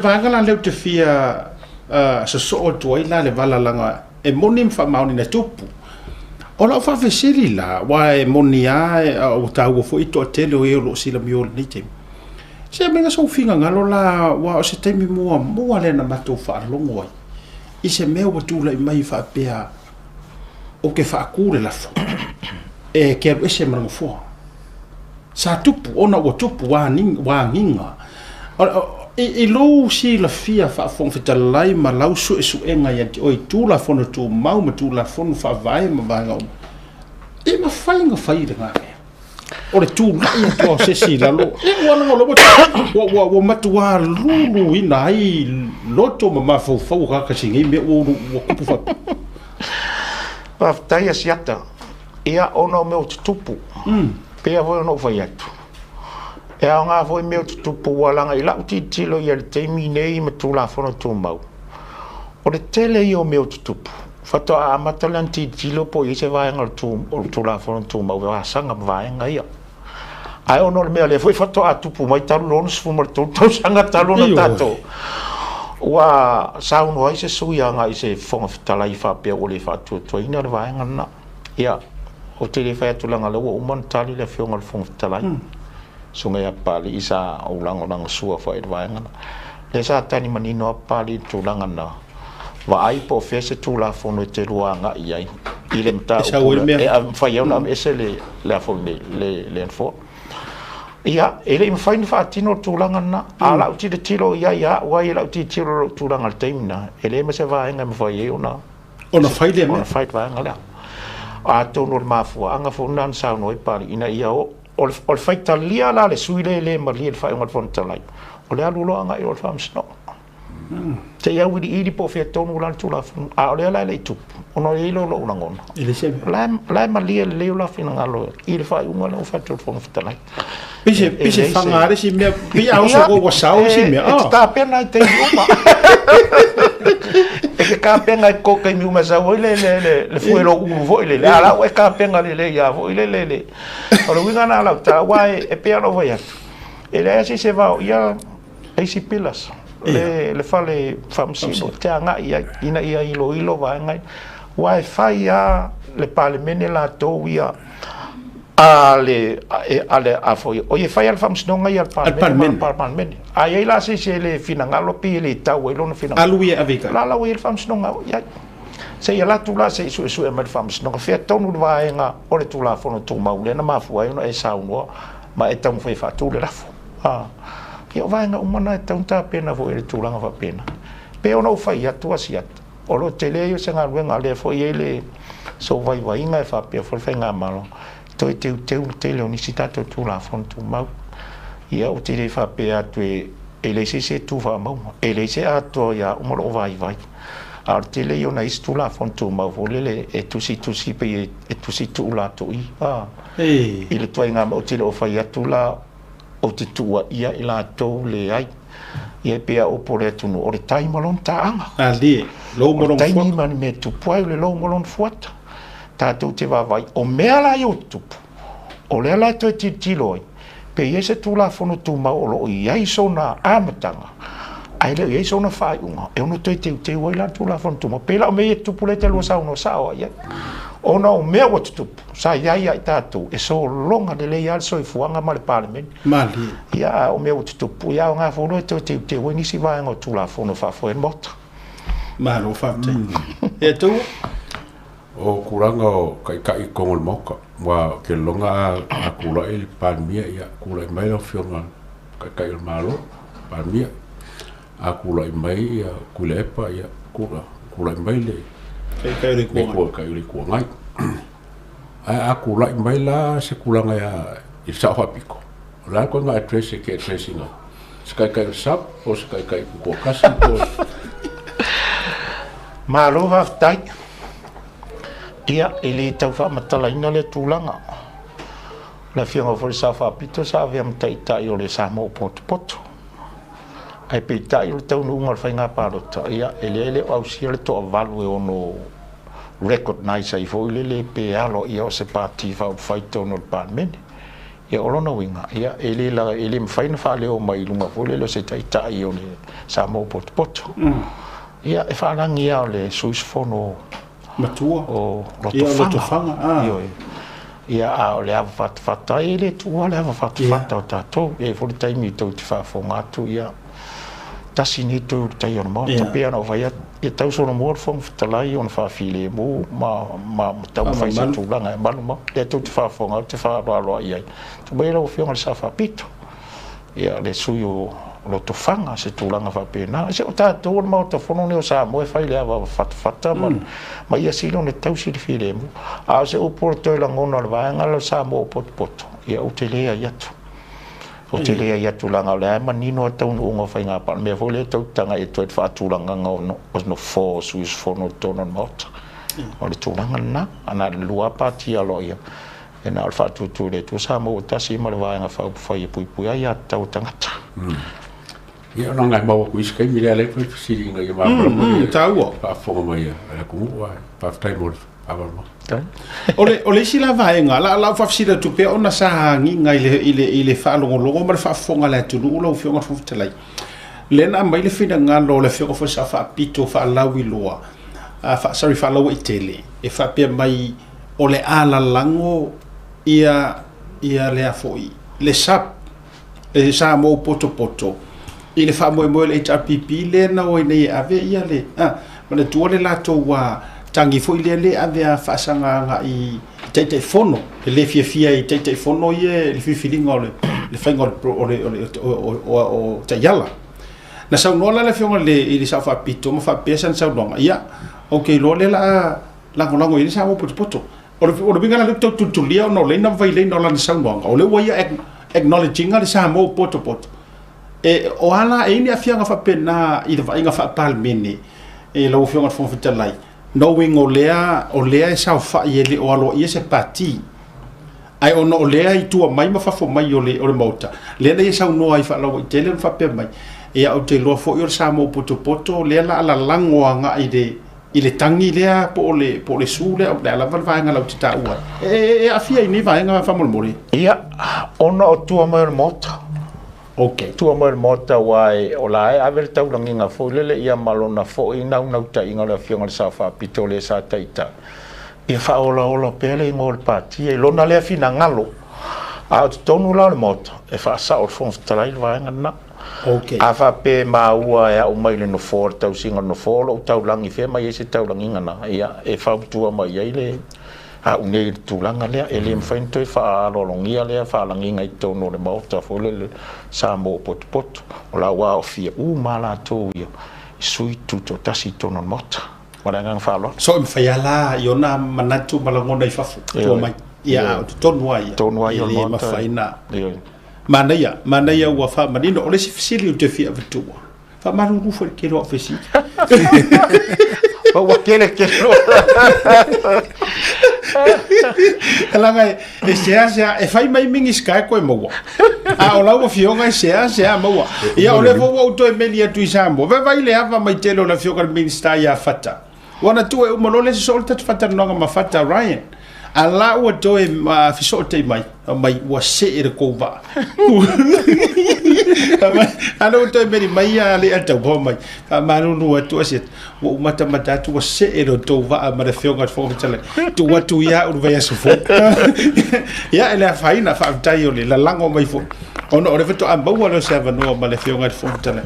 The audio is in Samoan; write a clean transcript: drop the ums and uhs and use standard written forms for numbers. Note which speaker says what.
Speaker 1: Vaega la lea ou te fia sosoo atu ai la le vala laga e moni ma faamaoni na tupu. O lau faafesili la, aua e moni lava ua taua foi le toatele o e o lo o silamio i lenei taimi, se mea sou finagalo la, aua o se taimi muamua lea na matou faalogo ai i se mea ua tulai mai faapea ou te faatu le lafo e te alu ese ma le nofoa. Sa tupu ona ua tupu ua agiga. I lou silafia faafofoga fetalai ma lau suesuega ia te oe i Tulafono Tumau ma Tulafono Faavae ma vaega uma, e mafai ona fai lena mea? O le tulai atu o se isi i lalo, e ua laga ua matua luluina ai loto ma mafaufau o tagata i si nei mea ua tupu faapea.
Speaker 2: Faafetai Asiata. Ia, ona o mea o tutupu, pei foi ona ou fai atu, e aoga foi mea o tutupu, ua laga i lau tilotilo i le taimi nei ma Tulafono Tumau, o le tele ia o mea o tutupu, faatoa amata lea ona tilotilo po o i ai se vaega o le Tulafono Tumau e vasaga ma vaega ia. Ae ona o le mea lea foi faatoa tupu mai talu le 63 tausaga talu ona tatou, ua saunoa ai se sui agai i se Fofoga Fetalai faapea ua le faatuatuaina le vaega lena. Ia, ou te le fai atu leaga o lea ua uma ona tali le Afioga i le Fofoga Fetalai, Susuga ia Papalii sa ou lagolagosua foi i le vaega lena. Lea sa tali manino lava Papalii i le tulaga lena, vaai po o fea se Tulafono e te lua agai i ai i le mataupu lea e mafai ai ona aveese le a foi nei, le nofoa. Ia, e le i mafai ona faatino le tulaga lena. A o lau tilotilo i ai ia au ia i lau tilotilo i lou tulaga i le taimi lena, e leai ma se vaega e mafai ai ona
Speaker 1: Ona fai lea mea.
Speaker 2: Ona fai le vaega lea. Atonu o le mafuaaga foi lena na saunoa ai Papalii ina ia o, o le, o le faitalia la a le sui lea e le malie i le faaiuga a le Fofoga Fetalai, o le alu loa agai i o i le Faamasinoga. Se i auiliili po o fea tonu la le Tulafono. A o lea la e le i tupu, ona e i ai lea o lou lagona.
Speaker 1: E leai se mea.
Speaker 2: O la e, la e malie lelei o la finagalo i le faaiuga lea ua fai atu e le Fofoga Fetalai.
Speaker 1: Pei se faga le isi mea, pei a oso ua sao isi mea.
Speaker 2: E te tapena i taimi uma. E te tapena i ko taimi uma e sau ai le fue lou ulu foi lele. A la ua e tapena lelei lava foi lele le. O le uiga lena o lau tala, aua e pei lava ona ou fai atu, e leai lava se isi e vaoia isi pillars, le fale faamasino e te agai i ai ina ia iloilo vaega ia. Aua e fai lava le Palemene latou ia a le a le a foi o ia fai a le faamasinoga ia a le Palemene ma le Palemene. A i ai la se isi e le finagalo pe e le tau ai lona finagalo,
Speaker 1: alu ia ave i
Speaker 2: tai. La la ua i ai le faamasinoga o i ai. Se i alu atu la se i suesue mai le faamasinoga fea tonu le vaega o le Tulafono Tumau lea na mafua ai ona e saunoa ma e taumafai e faatu le lafo. A, ia o vaega uma na e tatau ona tapena foi i le tulaga faapena. Pei ona ou fai atu Asiata, O lo o tele ai o se galuega, lea foi e i ai le sou vaivaiga e faapea foi le Faigamalo, toe teuteu le tele o nisi tatou Tulafono Tumau. Ia, ou te le faapea atu e leai se isi e tu faamauga, e leai se atoa ia uma lou vaivai. A o le tele ia o nai isi Tulafono Tumau foi lele e tusitusi pei e tusi tuulatoi i le ituaiga mea ou te le o fai atu la ou te tuuaia i latou leai. Ia e pei a upu o le atunuu, o le tai ma lona taaga.
Speaker 1: Alie, lou ma
Speaker 2: lona fuata. O le taimi ma le mea e tupu ai, o le lou ma lona fuata. Tatou te vaavaai, o mea la ia ua tutupu, o lea la e toe tilotilo ai, pe i ai se Tulafono Tumau o lo o i ai sona amataga, ae le o i ai sona faaiuga, e ono toe teuteu ai la le Tulafono Tumau. Pei la o mea ia e tutupu lea e te lua saunoa sao ai i ai, ona o mea ua tutupu, sa i ai ia i tatou e sologa lelei lava le soifuaga ma le Palemene.
Speaker 1: Malie.
Speaker 2: Ia, a o mea ua tutupu, ia aoga foi loa e toe teuteu ai nisi vaega o Tulafono e faafoe ai le Maota.
Speaker 1: Malo faafetai. Ia Tuuu?
Speaker 3: O tulaga o taitai i totonu o le Maota, aua ou te lagona a tulai le Palemia, ia tulai mai lau Afioga i le Taitai o le Malo, Palemia, a tulai mai ia Tuilaepa, ia tulai mai le
Speaker 1: Taitai o le Itu
Speaker 3: Agai. Taitai o le Itu Agai. Ae a tulai mai la se tulaga i le Sao Faapito, o le a le ituaiga address e te address ina ai? Se taitai o le sub po o se taitai tutoatasi po o.
Speaker 2: Malo faafetai. Ia, e le tau faamatalaina lea tulaga. O le Afioga foi i le Sao Faapito sa avea ma taitai o le Samoa ua potopoto. Ae peitai o le taunuuga o le faiga palota, ia, e leai e le o ausia le toavalu e ono recognise ai foi lele pe aloaia o se Pati Faaupufai i totonu o le Palemene. Ia o lona uiga, ia e le la, e le mafai ona faaleo mai i luga foi lele o se taitai o le Samoa potopoto. Ia e faalagi lava o le sui usufono
Speaker 1: matua
Speaker 2: o
Speaker 1: ia o
Speaker 2: Lotofaga.
Speaker 1: Lotofaga ah.
Speaker 2: Ioe. Ia a o le ava fatafata ai, e le tuua le ava fatafata o tatou. E i ai foi le taimi tou te faafofoga atu, ia tasi nei toe ulutaia o le Maota. Pei ona ou fai atu, ia tausolomua le Fofoga Fetalai ona faafilemu ma taumafai se tulaga e malu ma lea tou te faafofoga atu, te faaaloaloa i ai. Tuu mai lau Afioga i le Sao Faapito, ia le sui o Lotofaga, se tulaga faapena. Se o tatou o le Maota Fono lenei o Samoa e fai le ava fatafata ma ia sili ona tausi le filemu. A o se upu o le toe lagona o le vaega lea o Samoa o potopoto, ia ou te leai atu. Ou te leai atu leaga o lea e manino lava taunuuga o faiga palota. O le mea foi lea tou te tagai atu ai i le faatulagaga o nofoa o sui usufono i totonu o le Maota. O le tulaga lena. Na o le 2 pati aloaia, e na o le faatuatua i le Atua Samoa ua tasi ma le Vaega Faaupufai e puipui ai aiatatau a tagata.
Speaker 3: Ia, ona e maua atu i isi taimi lea alai foi fesili ina ia malamalama
Speaker 1: taua
Speaker 3: faafofoga mai a le atunuu, ae faafetai mo le faamalamalamaaga.
Speaker 1: O le isi la vaega la faafesili atu pea ona sa agiga i le faalogologo ma le faafofoga a le atunuu, lau Afioga i le Fofoga Fetalai, lea na aumai le finagalo o le Afioga foi Sa Faapito faalauiloa, sorry, faalauaitele, e faapea mai o le a lalago ia lea foi le SAP, le Samoa potopoto i le faamoemoe le HRPP lea na oi nei e ave ia le manatua le latou tagi foi lea le ave a faasagaga i Taitaifono e le fiafia i Taitaifono ia le filifiliga o le faiga o le taiala. Na saunoa la le Afioga i le Sao Faapito ma faapea sana saunoaga, ia ok loa lea la lagolago i le Samoa potopoto. O le uiga la lea tau tulitulia ona o leina ma vaileina o lana saunoaga o lea ua ia acknowledging le Samoa potopoto e o ala e ini afiaga faapena i le vaaiga faa-Palemene e lau Afioga i le Fofoga Fetalai, knowing o lea e saofai e le o aloaia se pati, ae ona o lea i tua mai ma fafo mai o le Maota lea na ia saunoa ai faalauaitele ma faapea mai, ia ou te iloa foi o le Samoa potopoto lea la lalago agai i le tagi lea po o le su lea o le a lava le vaega lau te taua e aafia i nei vaega faamolemole.
Speaker 2: Ia, ona o tua mai o le Maota. Tua mai o le Maota aua o la e ave le taulagiga foi lele ia ma lona foi naunautaiga o le Afioga i le Sao Faapito le sa taitai. Ia faaolaola pea le igoa o le pati i lona lea finagalo. A o totonu la o le Maota, e faasao le Fofoga Fetalai le vaega lena. A faapea maua e au mai le nofoa, le tausiga o le nofoa, o lou taulagi fea mai ai se taulagiga na, ia e fautua mai ai le au nei i le tulaga lea. E le mafai ona toe faaaloalogia lea faalagiga i totonu o le Maota foi lele Samoa potopoto. O la ua aofia uma latou ia i sui tutoatasi i totonu o le Maota. Ma le agaga faaaloalo.
Speaker 1: So e mafai lava i ona manatu ma lagona i fafo tua mai. Ia o totonu ai.
Speaker 2: Totonu ai o le
Speaker 1: le
Speaker 2: Maota.
Speaker 1: Mafai na. Manaia, manaia ua faamanino. O le isi fesili ou te fia avatua. Faamalulu foi le tele o au fesili.
Speaker 2: Ua kele kele.
Speaker 1: Laga e sea sea e fai mai minista e koe maua. A o lau afioga e sea sea maua. Ia o le fou ua ou toe meli atu i Samoa. Vai le ava mai tele o le afioga le Minista ia Fata. Ua na tua e uma loa le sosoo le tatou faatalanoaga ma Fata Ryan. A la ua toe fesootei mai, mai ua see le kou vaa. A ua toe meli mai ia le atau po mai. Faamalulu atu asia. Ua ou matamata atu ua see le tou vaa ma le Afioga i le Fofoga Fetalai. Tuu atu ia au le vaiaso fou. Ia e le afaina, faafetai o le lalago mai foi. Ona o le faatoa maua lea o se avanoa ma le Afioga i le Fofoga Fetalai.